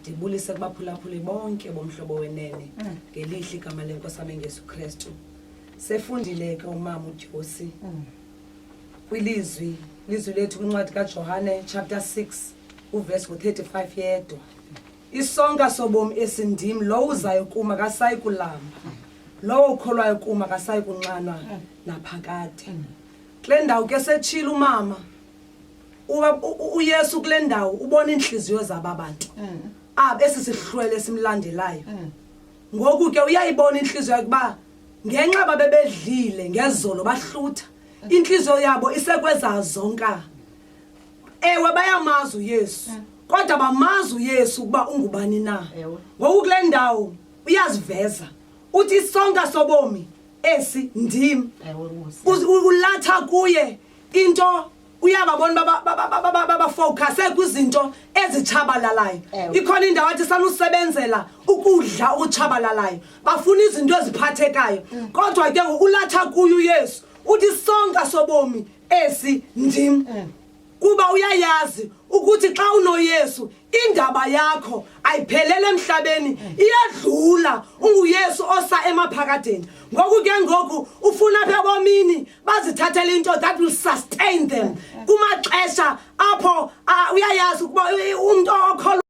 Ndibulise kubaphulaphuli bonke boMhlobo Wenene ngelihle igama leNkosi yam engesu Kristu. Sefundile ke umama uDyosi kwilizwi lizwi lethu kwincwadi kaJohane chapter 6 uvesi ngo-35 yedwa. Isonka sobomi esindim, lowo uzayo kum akasayi kulamba, lowo ukholwayo kum akasayi kunxanwa naphakade. Kule ndawo ke setshile umama uYesu kule ndawo ubona iintliziyo zaba bantu aba esi sihlwele simlandelayo. Ngoku ke uyayibona intliziyo yakhe uba ngenxa babebedlile ngezolo bahlutha, intliziyo yabo isekwezaa zonka. Ewe, bayamazi uYesu, kodwa bamazi uYesu ukuba ungubani na. Ngoku kule ndawo uyaziveza, uthi isonka sobomi esi ndim. Ulatha kuye into, uyababona bafowukhase kwizinto ezitshabalalayo. Ikhona indawo athi sanusebenzela ukudla okutshabalalayo, bafuna izinto eziphathekayo. Kodwa ke ngoku ulatha kuye uYesu, uthi isonka sobomi esi ndim, kuba uyayazi ukuthi xa unoYesu indaba yakho ayiphelele emhlabeni, iyadlula. UnguYesu osa emaphakadeni. Ngoku ke ngoku ufuna apha ebomini bazithathele into that will sustain them kumaxesha apho uyayazi ukuba umntu okholwa